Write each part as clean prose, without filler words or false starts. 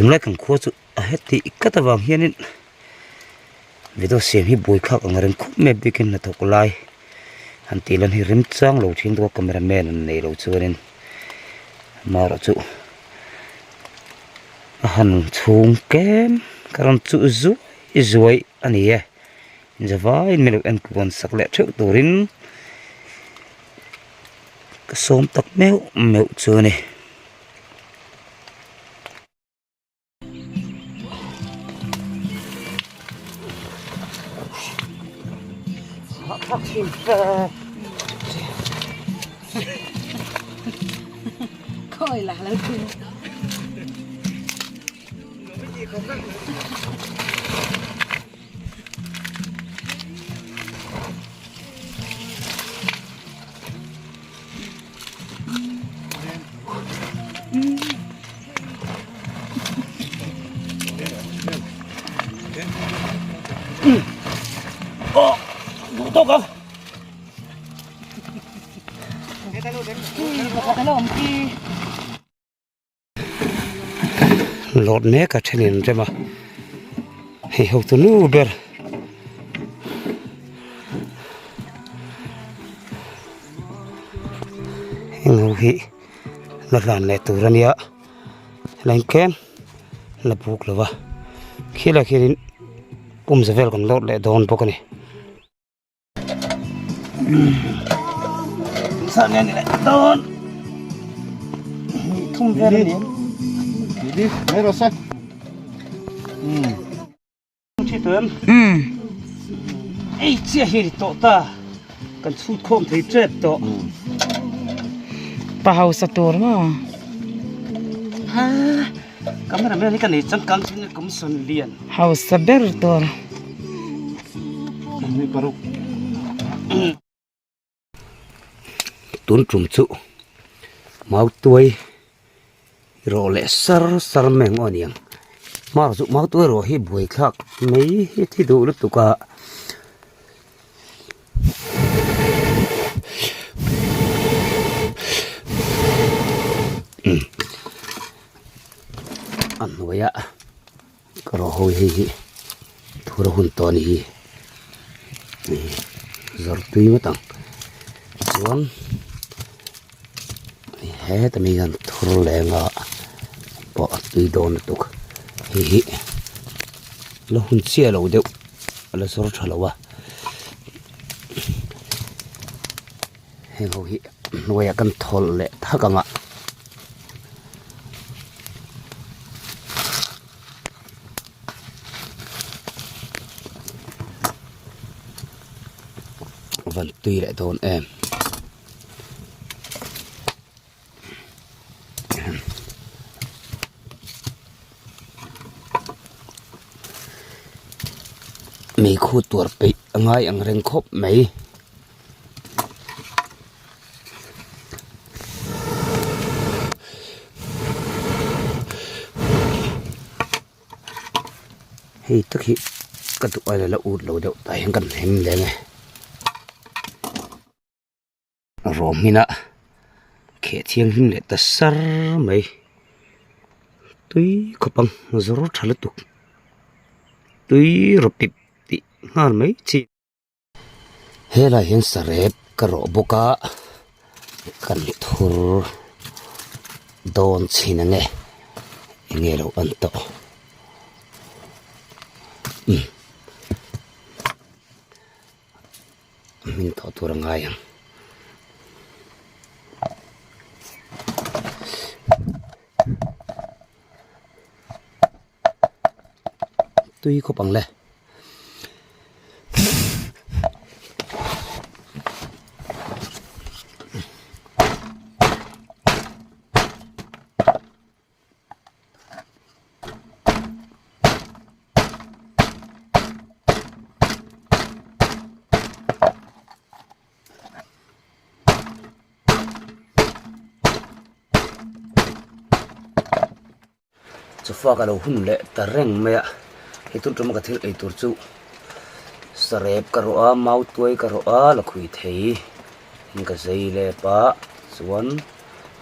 Tunlai kan khua chu a heti kat avang hianin video siam hi buaithlak ang reng khawp mai a bikin hnathawk lai han tih lan hi remchang lo thin bawk a camera man an neih loh chuanin amaherawhchu a han chhung tlem ka rawn chuh zuai zuai a ni e zavaiin min lo en kuan sak leh theuh turin ka sawm tak meuh meuh chu a ni. Lawt mek a thenin an rem a hei hotu nu ber. Heng ho hi la hlan leh tur a nia helai tlem la buk lo va khilai khianin pumza vel kan lawt leh dawn bawk a ni. Ei chiah hi ri tawh ta kan chhut khawm thei tep tawh. Pa hausa tur maw? Ha camera man hi ka nei changkang thin a commission lian. Hausa ber tur. Tun tum chu mau tuai rawh leh sar sar mai ang aw niang hmar chu mau tuai rawh hi buai thlak mai hi thi duh lutuk a. A hnuaia ka rawh ho hei hi thur a hun tawh a ni hi zawrh tui ngawt ang chuan heta mi hian thur leng a pawh a tui dawn lutuk hei hi la hun chiah lo deuh a la zawr tha lo a heng ho hi hnuaiah kan thawlh leh thak ang a. Van tui leh dawn em. Meikhu tuar peih a ngai ang reng khawp mai. Hei tak hi ka duh aia la ut lo deuh tah hian kan hem leng e. Rawm hmina kheh thianghlim leh ta sar mai tui khawp ang zawr tha lutuk tui rawp pip tih nghal mai chi. Helai hian sarep ka rawh bawk a kan thur dawn chhin ange enge lo an tawh umm hmin tawh tur a ngai ang. Tui khawp ang le. Chawfak a lo hun leh ta reng mai a hei tun tuma ka thil ei tur chu sarep ka rawh a mau tuai ka rawh a la khui thei in ka zei lep a chuan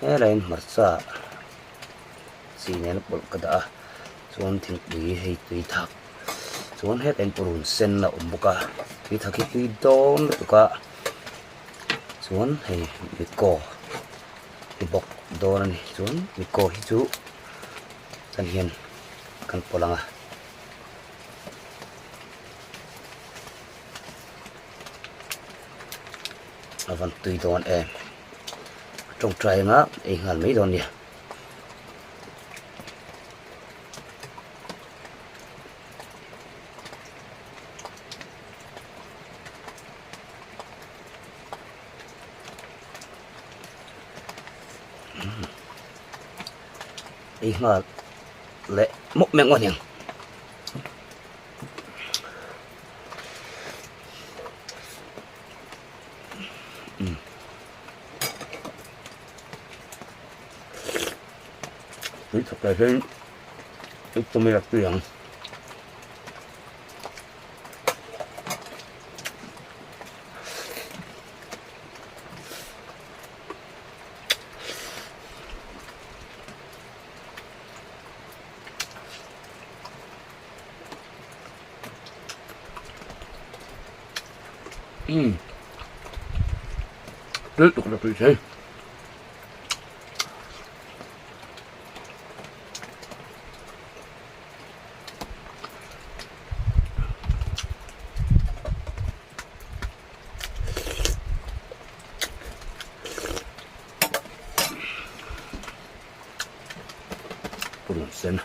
helaiin hmarcha chi nen a pawlh ka dah a. Chuan thingpui hei tui thak chuan hetah hian purun sen a awm bawk a tui thak hi tui dawn lutuk a chuan hei miko ni bawk dawn a ni chuan miko hi chu tan hian kan pawlh ang a. A van tui dawn em tawngtai anga ei nghal mai dawn nia. Ei nghal leh mawp mai ang aniang. Tui thawk lai hian ei tum ila tui ang. Umm tui tuk la tui thei. Purun sen.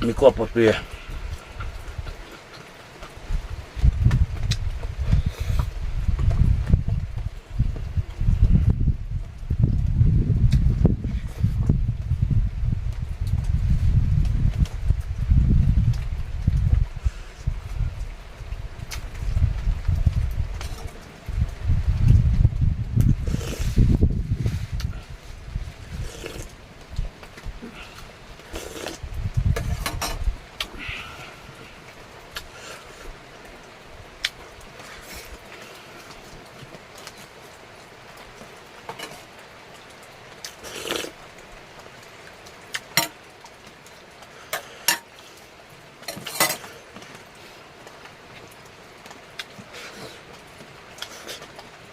Mi kuap pawh tui e.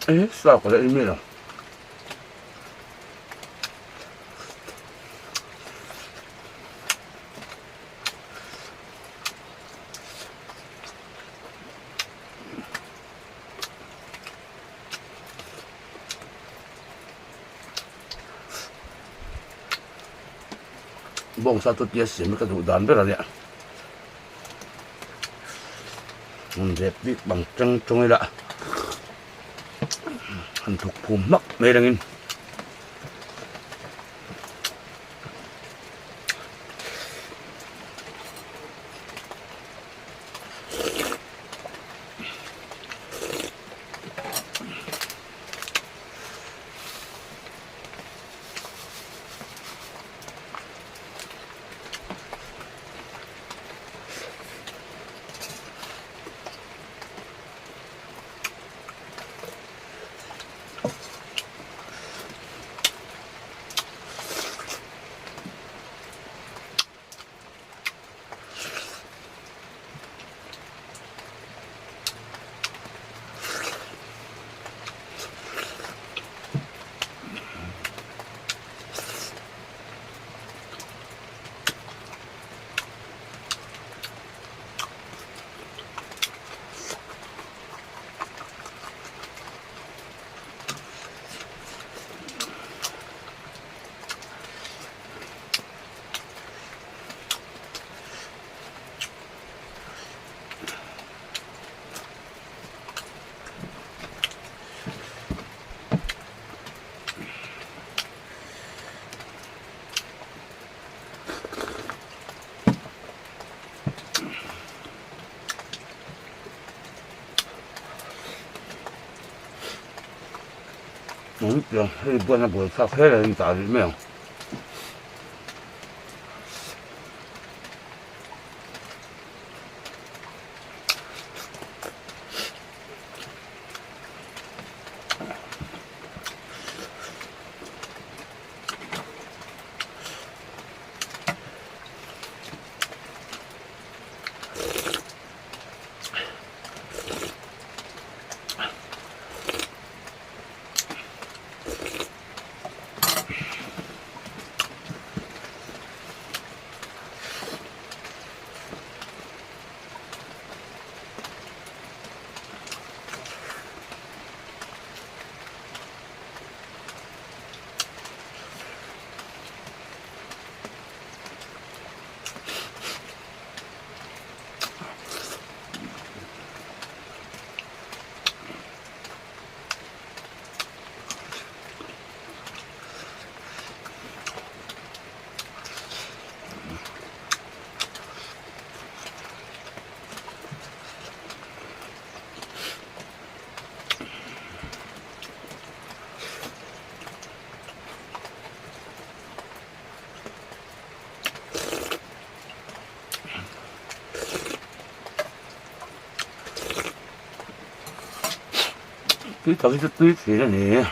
Ê sao có lẽ mi rồi Bawngsa chu tia siam hi ka duh dan ber a nia. Hmun rep bik bang tang tawng ila han thawk phum hmak mai rengin. Eng tiang hei buan a buai thlak hle a ni ta rih mai ang. Tui tak hi chu tui thin a ni.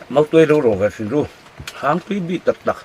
Mautuai lo rawh ve hrin ru hang tui bik tak tak.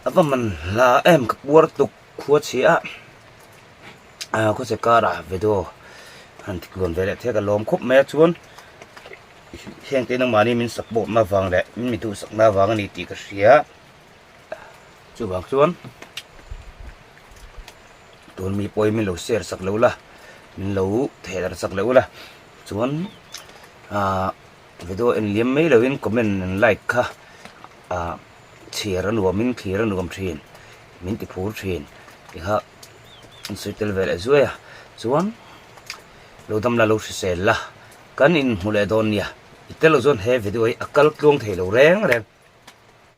A va man hla em ka puar tuk khua chhia a khawchhe karah video han ti tluan ve leh thei a ka lawm khawp mai a chuan heng te nangmahni min support na vang leh min mi duhsak na vang a ni tih ka hria chuvang chuan tun mi pawhin min lo share sak lo la min lo thehdarh sak lo la chuan ah video en liam mai lovin comment and like kha ah chhiar a nuamin thlir a nuam thin min ti phur thin tikha an sawi tel ve leh zuai a chuan lo dam la lo hrisel la kan inhmu leh dawn nia i tel lo chuan he video hi a kal tluang thei lo reng reng.